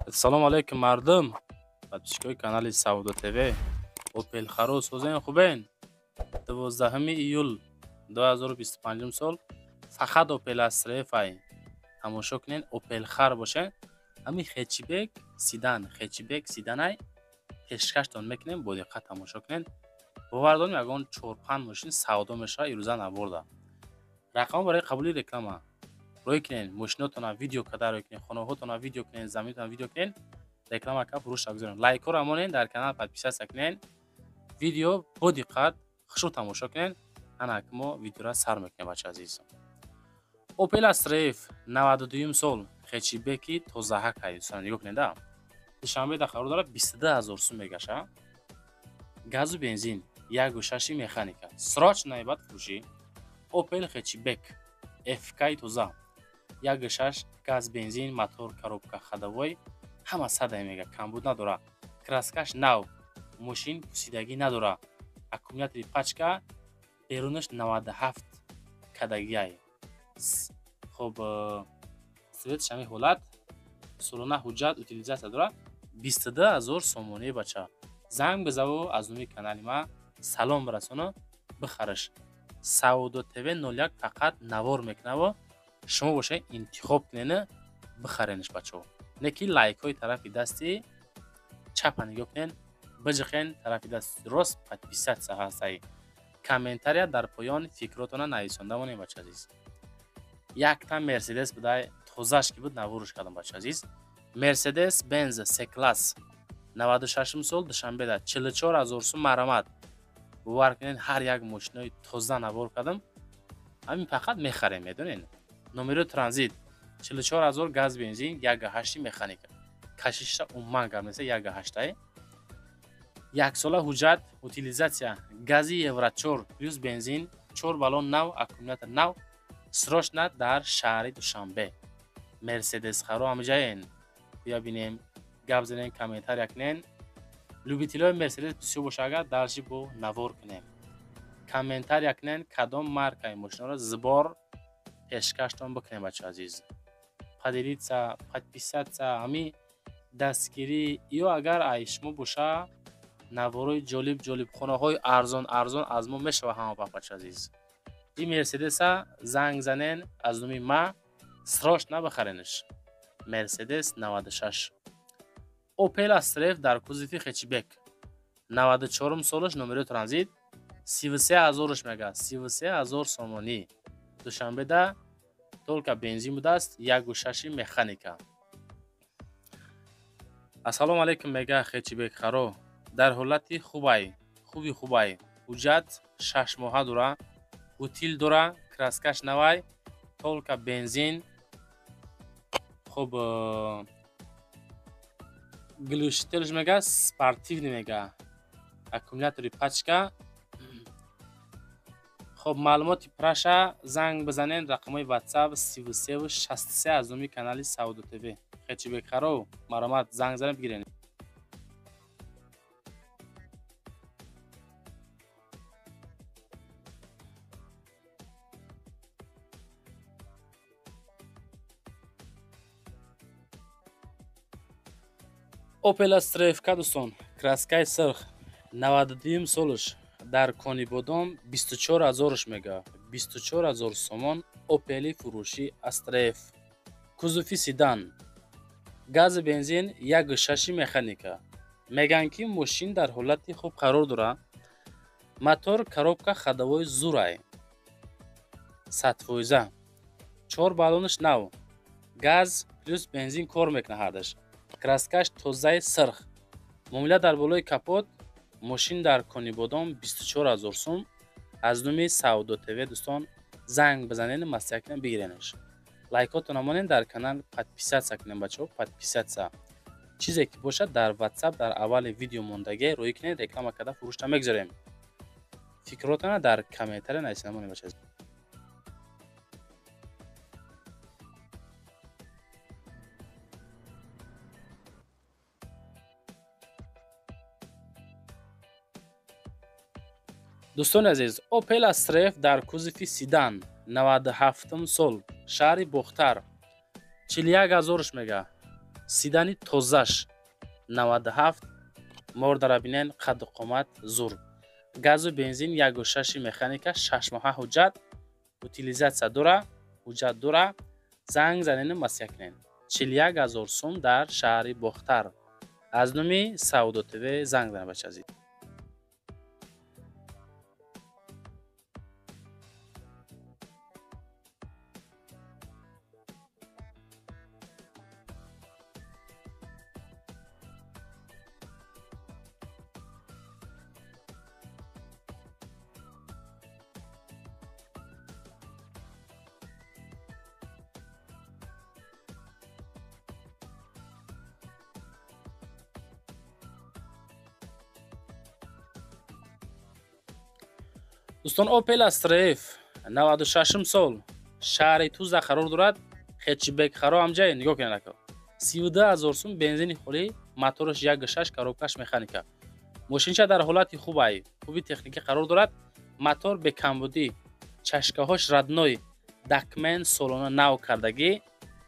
Ассалому алайкум мардум, подписчикои канали Савдо ТВ. Опел харо созен хубен. 12 июл 2025 сол фақат Опел Astra F ай. Тамошо кунен, Опел хар бошен. Ҳами хэтчбек седан, хэтчбек седанай пешкаштон мекунем, бо диққат тамошо кунен. Бовар дорем ягон 4-5 мошин савдо мешава ирӯза набурда. Рақам барои қабули реклама. Рой кунен, мошинотона видео када рой кунен, хонаҳотона видео кунен, заминотона видео кунен, реклама ка фурӯш гузорем. Лайкҳоро монен, дар канал подписаться кунен, видео бо диққат хушрӯ тамошо кунен. Ана ки мо видеоро сар мекунем, бача азиз. Opel Astra F 92 сол хэтчбеки тозаҳак ай, дӯстон нигоҳ кунед да. Душанбе да қарор дорад 22000 сум мегаша. Газу бензин 1.6 механика. Срочно бад фурӯшӣ. Opel хэтчбек FK тоза 1.6 газ бензин мотор коробка ходовой ҳама садай мега, камбуд надора. Краскаш нав, мошин пусидагӣ надора. Аккумулятори пачка берунаш 97 кадагиай. Хоб, светш ҳамин ҳолат, солона ҳуҷҷат утилизатсия дора. 22000 сомонӣ бача. Занг бизаву аз номи канали ма салом расону бихараш. Савдо ТВ 01 фақат навор мекунаву шумо бошед интихоб кунен бихаренш бачаҳо. Не ки лайкҳои тарафи дасти чапа нигоҳ кунен, биҷиқен тарафи дасти рост подписаться ҳастай. Комментария дар поён фикротона нависонда монем бача азиз. Якта Мерседес будай, тозаш ки буд наворш кардам бача азиз. Мерседес Бенз С класс 96 сол Душанбеда 44000 сум марамат. Бовар кунед ҳар як мошинои тоза навор кардам. Ҳамин фақат мехарем, медонед. Номеро транзит 44000 газ бензин 1.8 механика. Кашишта умуман гап нест, 1.8. Як сола ҳуҷҷат утилизатсия гази Евро 4 плюс бензин 4 баллон нав, аккумулятор нав, срочно дар шаҳри Душанбе. Мерседес харо ҳамҷаен. Куя бинем, гап занем, комментария кунен. Любителои Мерседес бисёр боша агар дарши бо навор кунем. Комментария кунен кадом маркаи мошинаро зибор пешкаштон бикунем бача азиз. Поделиться, подписаться, ҳами дастгирӣ ё агар ай шумо боша наворои ҷолиб ҷолиб хонаҳои арзон арзон аз мо мешава ҳама вақт бача азиз. Ин Мерседеса занг занен аз номи ма срочно бихаренш. Мерседес 96. Opel Astra F дар кузови хэтчбек 94 солаш номерои транзит 33000 мега, 33000 сомонӣ. Душанбеда только бензин будааст, 1.6 механика. Ассалому алайкум мега хэтчбек харо. Дар ҳолати хубай, хуби хубай. Ҳуҷҷат 6 моҳа дора, утил дора, краскаш навай, только бензин. Хуб, глушителш мега, спортивный мега. Аккумулятори пачка. Хоб, маълумоти праша занг бизанен рақамҳои WhatsApp 33 63 аз номи канали Савдо ТВ. Хэтчбек харо, маромат занг занен бигирен. Opel Astra FK дӯстон, краскаи сирх 92 солш дар Конибодом 24000 мега, 24000 сомон Opel фурӯши Astra F. Кузови седан, гази бензин 1.6 механика. Меган ки мошин дар ҳолати хуб қарор дора. Мотор коробка ходовой зурай. 100%. 4 баллонаш нав. Газ плюс бензин кор мекунад ҳардаш. Краскаш тозаи сирх. Муомила дар болои капот. Мошин дар Конибодом 24000 сум. Аз номи Савдо ТВ дӯстон занг бизанен, маслиҳат кунен, бигиренаш. Лайкотона монен, дар канал подписаться кунен бачаҳо, подписаться. Чизе ки бошад дар WhatsApp дар аввали видео мондагӣ рӯй кунед, реклама карда фурӯшта мегузорем. Фикротона дар комментария нависена монед бача. Дӯстони азиз, Opel Astra F дар кузови седан 97 сол, шаҳри Бохтар 41000 мега. Седани тозаш 97 мордара бинен, қадду қомат зур. Газу бензин 1.6 механика, 6 моҳа ҳуҷҷат, утилизатсия дора, ҳуҷҷат дора. Занг занену масия кунен. 41 000 сум дар шаҳри Бохтар. Аз номи Савдо ТВ занг занед, бача азиз. Дӯстон, Opel Astra F 96 сол, шаҳри Туза қарор дорад. Хэтчбек харо ҳамҷай нигоҳ кунед ака. 32 000 сум, бензини холӣ, мотораш 1.6, коробкаш механика. Мошинча дар ҳолати хубай, хуби техникӣ қарор дорад. Мотор бекамбудӣ, чашкаҳош родной, документ солона нав кардагӣ,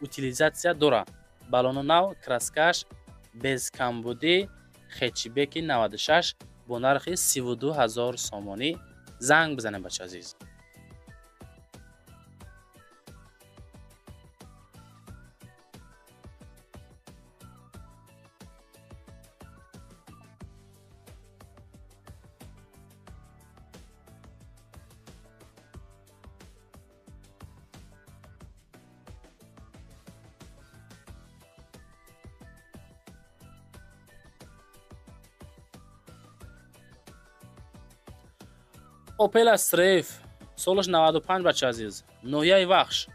утилизатсия дора. Балоно нав, краскаш без камбудӣ, хэтчбеки 96 бо нархи 32 000 сомонӣ. Занг бизанем, бача азиз. Opel Astra F солаш 95, бача азиз, ноҳияи Вахш,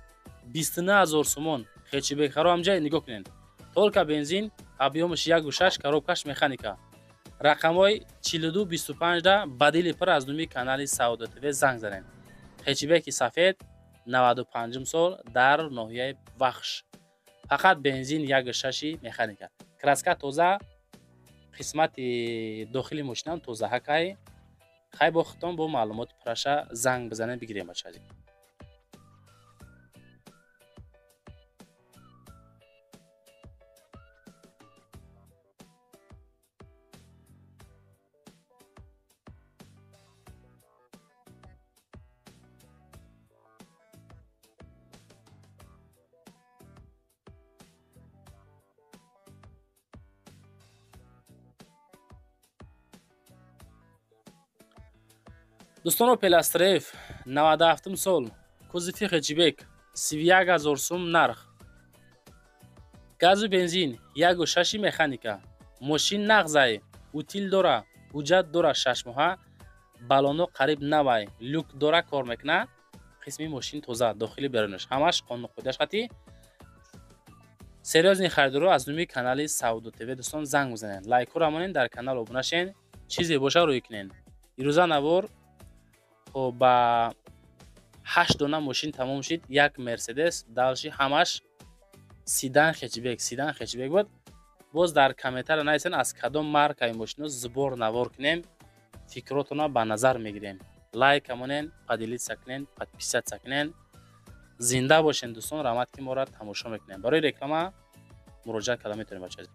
29 000 сомон. Хэтчбек харо ҳамҷай нигоҳ кунед. Только бензин, объёмаш 1.6, коробкаш механика. Рақамҳои 42 25 да ба дили пур аз номи канали Савдо ТВ занг занед. Хэтчбеки сафед 95 сол дар ноҳияи Вахш. Фақат бензин 1.6 механика. Краска тоза, қисмати дохили мошинам тоза ҳакай. Хай бо худтон бо маълумоти пураша занг бизанед, бигирем, бача азиз. Дӯстон, Opel Astra F 97 сол, кузови хэтчбек, 31 000 сум нарх. Газу бензин 1.6 механика. Мошин нағзай, утил дора, ҳуҷҷат дора 6 моҳа, балоно қариб навай, люк дора, кор мекуна. Қисми мошин тоза, дохили берунаш ҳамаш қонуни қоидаш қатӣ. Серьёзный харидоро аз номи канали Савдо ТВ дӯстон занг бизанед. Лайкҳоро монед, дар канал обуна шен, чизе боша рӯй кунед. Ирӯза навор ба 8 дона мошин тамом шид, як Мерседес, дальше ҳамаш седан хэтчбек, седан хэтчбек буд. Боз дар комментария нависен аз кадом маркаи мошино сбор навор кунем, фикротонро ба назар мегирем. Лайк монен, поделиться кунен, подписаться кунен. Зинда бошен дӯстон, раҳмат ки моро тамошо мекунем. Барои реклама муроҷиат карда метавонем, бача.